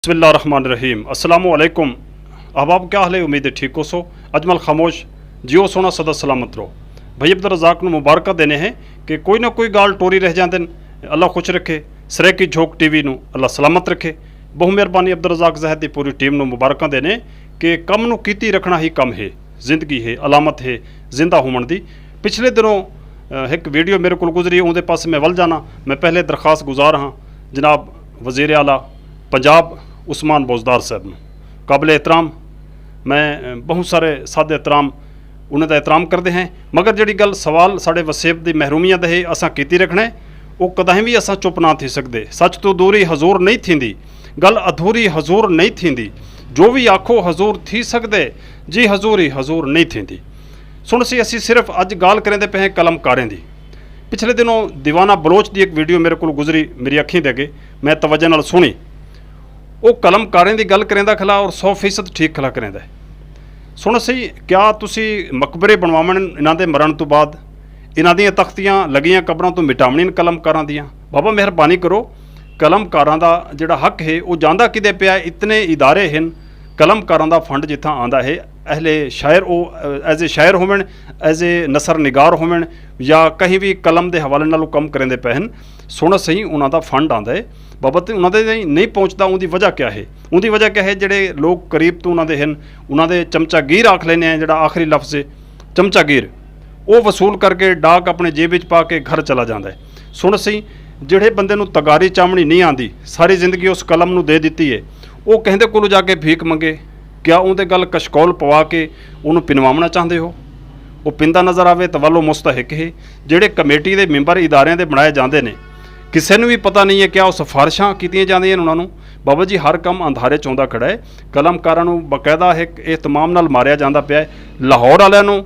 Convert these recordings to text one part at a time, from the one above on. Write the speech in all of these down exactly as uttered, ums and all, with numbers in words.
بسم اللہ الرحمن الرحیم۔ السلام علیکم احباب، کیا حال ہے؟ امید ہے ٹھیک ہو سو۔ اجمل خاموش، جیو سونا، سدا سلامت رہو۔ بھائی عبدالرزاق نو مبارکہ دینے ہیں کہ کوئی نہ کوئی گال ٹوری رہ جاندن۔ اللہ خوش رکھے۔ سرائیکی جھوک ٹی وی نو اللہ سلامت رکھے۔ بہت مہربانی عبدالرزاق زاہد دی پوری ٹیم نو مبارکاں دینے کہ کم نو کیتی رکھنا ہی کم ہے، زندگی ہے، علامت ہے زندہ ہومن دی۔ پچھلے دنوں ہک ویڈیو میرے کول گزری، اوندے پاسے میں ول جانا۔ میں پہلے درخواست گزار ہاں جناب وزیر اعلیٰ پنجاب عثمان بوزدار صاحب نوں، قابل احترام۔ میں بہت سارے سادے احترام انہاں دا احترام کردے ہیں، مگر جڑی گل سوال ساڈے وسیب دی محرومیاں دا ہے، اساں کیتی رکھنا ہے، او کداہیں وی اساں چپ نہ تھی سکدے۔ سچ توں دوری حضور نہیں تھیندی، گل ادھوری حضور نہیں تھیندی۔ جو وی آکھو حضور تھی سکدے، جی حضوری حضور نہیں تھیندی۔ سن سی، اسی صرف اج گال کریندے پئے ہیں قلم کاریں دی۔ پچھلے دنوں دیوانہ بلوچ دی ایک ویڈیو میرے کول گزری، میری اکھیں دے اگے، میں توجہ نال سنی۔ او قلم کاریں دی گل کریندا کھلا اور سو فیصد ٹھیک کھلا کریندا ہے۔ سن سی، کیا تسی مقبرے بنواون انہاں دے مرن تو بعد انہاں دیاں تختیاں لگیاں قبراں تو مٹاونین قلم کاراں دیاں؟ بابا مہربانی کرو، قلم کاراں دا جڑا حق ہے او جاندا کدے پیا ہے؟ اتنے ادارے ہن، قلم کاراں دا فنڈ جتھاں آندا ہے، اہل شاعر او ایز اے شاعر ہوون، ایز اے نثر نگار ہوون، یا کہیں وی قلم دے حوالے نال او کم کریندے پئے ہن، سونا سہی انہاں دا فنڈ آندا ہے، بابا تے انہاں دے نہیں پہنچدا، اوندی وجہ کیا ہے؟ اوندی وجہ کیا ہے؟ جڑے لوگ قریب تو انہاں دے ہن، انہاں دے چمچہ گیر آکھ لینے ہیں، جڑا آخری لفظ ہے چمچہ گیر، او وصول کر کے ڈاک اپنے جیب وچ پا کے گھر چلا جاندا ہے۔ سن سہی، جڑے بندے نوں تگاری چامنی نہیں آندی، ساری زندگی اس قلم نوں دے دتی ہے، او کہیں دے کولوں جا کے بھیک منگے؟ کیا اوندے گل کشکول پوا کے اونوں پنواونا چاہندے ہو؟ او پیندا نظر آوے تاں ولو مستحق ہے۔ جڑے کمیٹی دے ممبر اداریاں دے بنائے جاندے نے، کسے نوں وی پتہ نہیں ہے کیا او سفارشاں کیتیاں جاندیاں نے انہاں نوں؟ بابا جی، ہر کم اندھارے چ ہوندا کھڑا ہے۔ قلم کاراں نوں باقاعدہ ہک اہتمام نال ماریا جاندا پیا ہے۔ لاہور آلیاں نوں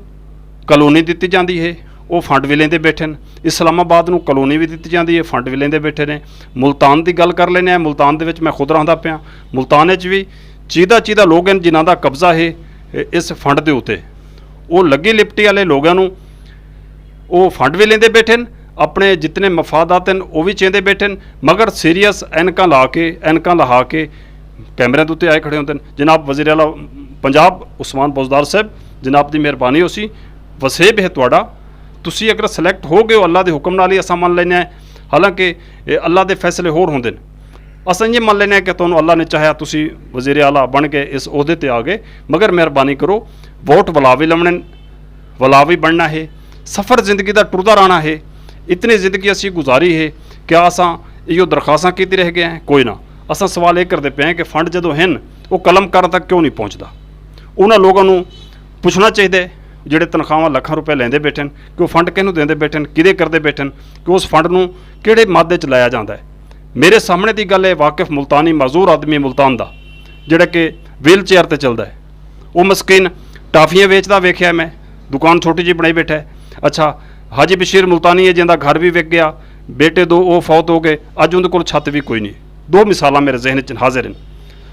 کالونی دتی جاندی ہے، او فنڈ وی لیندے بیٹھن۔ اسلام آباد نوں کالونی وی دتی جاندی ہے، فنڈ وی لیندے بیٹھے نے۔ ملتان دی گل کر لینے ہیں، ملتان دے وچ میں خود رہندا پیاں۔ ملتان وچ وی چیدہ چیدہ لوگ ہن جنہاں دا قبضہ ہے اس فنڈ دے اتے۔ او لگی لپٹی آلے لوگاں نوں او فنڈ وی لیندے بیٹھن، اپنے جتنے مفادات ہن او وی چیندے بیٹھن، مگر سیریس اینکاں لا کے، اینکاں لہا کے کیمرے دے اتے آئے کھڑے ہوندے ہن۔ جناب وزیر اعلیٰ پنجاب عثمان بوزدار صاحب، جناب دی مہربانی ہوسی، وسیب ہے تہاڈا، تسی اگر سلیکٹ ہو گئے ہو اللہ دے حکم نال ہی اساں من لینے ہیں، حالانکہ اے اللہ دے فیصلے ہور ہوندے نے۔ اساں یہ من لینے ہیں کہ تہانوں اللہ نے چاہیا تسی وزیر اعلیٰ بن کے اس عہدے تے آ گئے، مگر مہربانی کرو، ووٹ ولا وی لونے، ولا وی بننا ہے۔ سفر زندگی دا ٹردا رہنا ہے۔ اتنی زندگی اسی گزاری ہے، کیا اساں ایہو درخواستاں کیتی رہ گئے ہیں؟ کوئی نہ۔ اساں سوال یہ کردے پئے ہیں کہ فنڈ جدوں ہن، او قلم کاراں تک کیوں نہیں پہنچدا؟ انہاں لوگاں نوں پچھنا چاہیدا ہے جڑے تنخواہاں لکھاں روپے لیندے بیٹھن کہ او فنڈ کینوں دیندے بیٹھن، کدے کردے بیٹھن، کہ اس فنڈ نوں کیڑے مادے چ لایا جاندا ہے۔ میرے سامنے دی گل ہے، واقف ملتانی، معذور آدمی ملتان دا، جڑا کہ ویل چیئر تے چلدا ہے، او مسکین ٹافیاں ویچدا ویکھیا میں، دکان چھوٹی جی بنائی بیٹھا ہے۔ اچھا، حاجی بشیر ملتانی ہے جیندا گھر وی وک گیا، بیٹے دو او فوت ہو گئے، اج اوندے کول چھت وی کوئی نہیں۔ دو مثالاں میرے ذہن وچ حاضر ہیں۔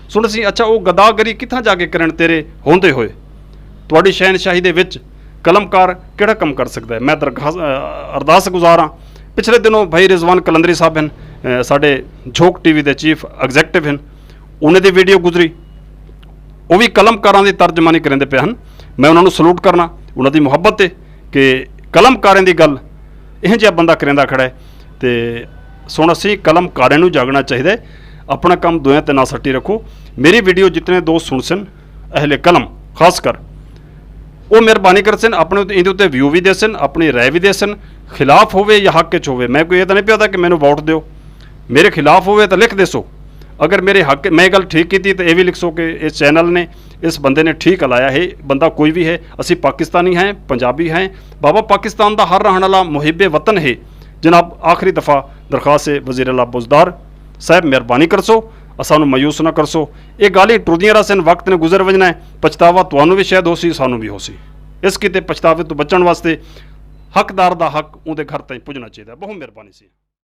سن سی، اچھا، او گدا گری کتھاں جا کے کرن تیرے ہوندے ہوئے؟ تہاڈی شہنشاہی دے وچ قلم کار کیڑا کم کر سکدا ہے؟ میں درخواست، ارداس گزار ہاں۔ پچھلے دنوں بھائی رضوان قلندری صاحب ہن، ساڈے جھوک ٹی وی دے چیف ایگزیکٹو ہن، انہاں دی ویڈیو گزری، او وی قلم کاراں دی ترجمانی کریندے پئے ہن۔ میں انہاں نوں سلوٹ کرنا، انہاں دی محبت ہے کہ قلم کاریں دی گل ایہو جہا بندہ کریندا کھڑا ہے۔ تے سن سی، قلم کاریں نوں جاگنا چاہیدا ہے، اپنا کم دویاں تے نہ سٹی رکھو۔ میری ویڈیو جتنے دوست سن سن، اہل قلم خاص کر، او مہربانی کرسن، اپنے اتے، ایندے اتے ویو وی دیسن، اپنی رائے وی دیسن، خلاف ہووے یا حق وچ ہووے۔ میں کوئی اے تاں نہیں پیا کہ مینوں ووٹ دیو، میرے خلاف ہووے تاں لکھ دیسو۔ اگر میرے حق، میں گل ٹھیک کیتی تاں اے وی لکھسو کہ اس چینل نے، اس بندے نے ٹھیک ہلایا ہے۔ بندہ کوئی وی ہے، اسی پاکستانی ہیں، پنجابی ہیں۔ بابا، پاکستان دا ہر رہن والا محب وطن ہے۔ جناب، آخری دفعہ درخواست ہے، وزیر اعلیٰ بزدار صاحب، مہربانی کرسو، اسانوں مایوس نہ کرسو۔ اے گالھیں ٹردیاں رہسن، وقت نے گزر ونجنا ہے، پچھتاوا تہانوں وی شاید ہوسی، سانوں وی ہوسی۔ اس کیتے پچھتاوے توں بچن واسطے حقدار دا حق اوندے گھر تائیں پجنا چاہیدا ہے۔ بہت مہربانی سی۔